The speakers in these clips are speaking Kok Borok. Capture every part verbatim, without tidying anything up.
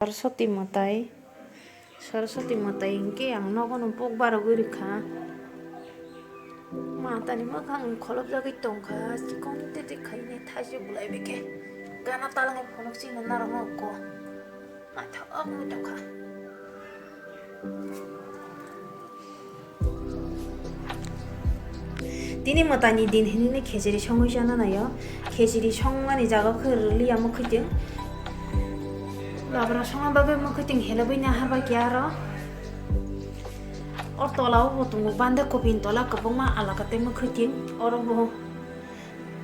Saraswati mwtai, Saraswati mwtai hinkhe ang nogo no buk barogwi rwkha. Matani mwkhang kholopjagwi tongkha, chikon tete khaine thaisi bulai bai khe gana talngai phunuk chini narwkno ko. Naithok wngwi tongkha. Tini mwtaini din hinwi khechiri songwi chana naio. Khechiri songmani jaga khe rwliya mwkhwtwng. Labra songna bagwi mwkhwtwng helebwi naharba khe aro. O tola o bo tongo bande kopini tola kwbangma alaka tei mwkhwtwng. Oro bo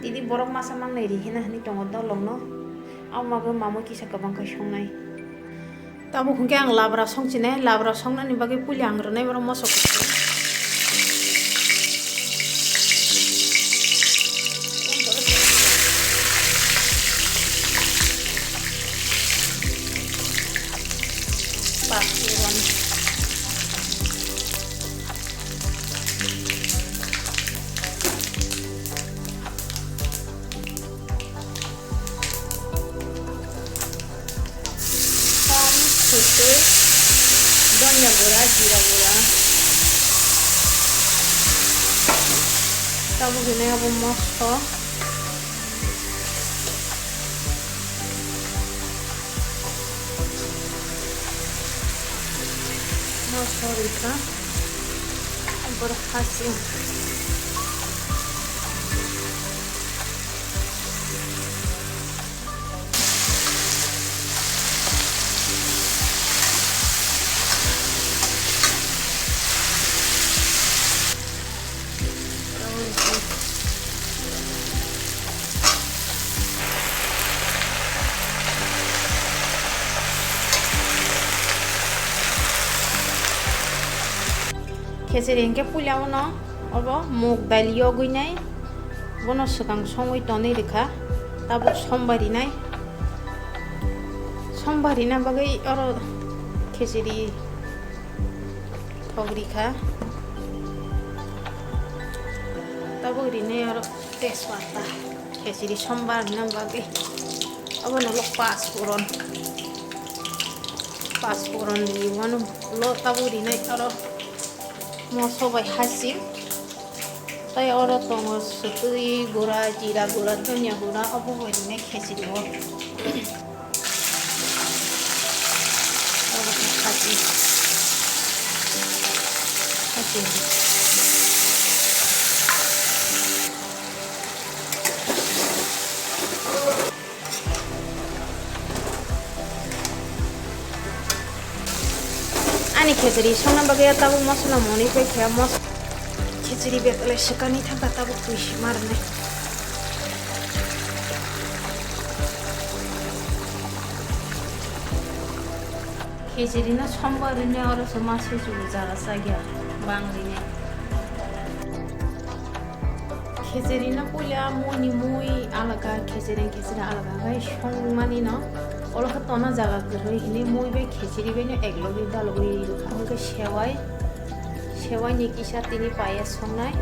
tini borok masa mangnai ri hina hinwi tongo dolongno. Amo bagwi mamui kisa kwbang khe songnai. Tabuk hwnkhe ang labra songchinai, labra songnani bagwi puila ang rwnai borok moso kuchuk. Pakuron. Tam, sotwi, dhanya gura, jira gura. Tabuk hinwi abo moso. Moso rikha. Borok hasing. Khechiri hinkhe puila uno obo muk dail yogwi nai, bono swkang songwi tonwi rwkha, tabuk sombar rinai, sombar rina bagwi oro khechiri thok rikha, tabuk rinai oro tejpata. Khechiri sombar hinna bagwi abono ulo pachuron, pachuron ri mano ulo tabuk rinai aro moso bai hasing. Tei oro tongo sotwi gura, jira gura, dhanya gura, obo bai rinai khechiri o. Obo khe khasi. Khasi. Ani khechiri songna bagwi tabuk mosola moni pai khe mos-, khechiri betlai swkani thangkha tabuk twi sima rwnai. Khechiri no sombar rinai oro se ma se chubu jara chakya bang rinai. Khechiri no puila mui ni mui alaka, khechiri khechiri alaka khai songmani no oro khe tona jaga kwrwi hinwi mui bai khechiri bai no eklogwi dalogwi rwkha hwnkhe sewai, sewai ni kisa tini payas songnai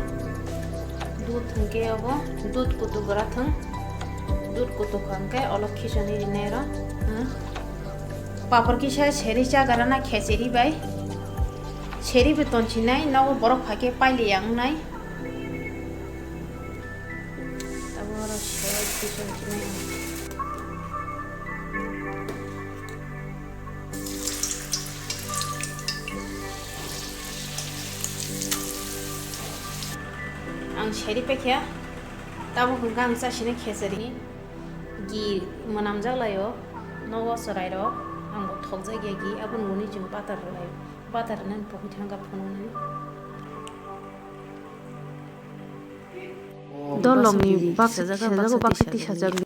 dudh hwnkhe obo dudh kutuk ora thwng, dudh kutuk hwnkhe olo khichoni rinai oro. Papor kisa seri chagarana khechiri bai. Seri bo tonsinai, nogo borok phaikhe paili ya wngnai. Tabuk oro seri tonsinai. Ang seri paikha, tabuk hwnkha ang chasini khechari. Gi mwnamjak laio, nogo chwrairok, ang bo thokjak ya gi, aboni ulo chwng patar rwlai, patar rwnani pokhe thangkha phunuknani. Dolongni baksa tisajago, baksa tisajago.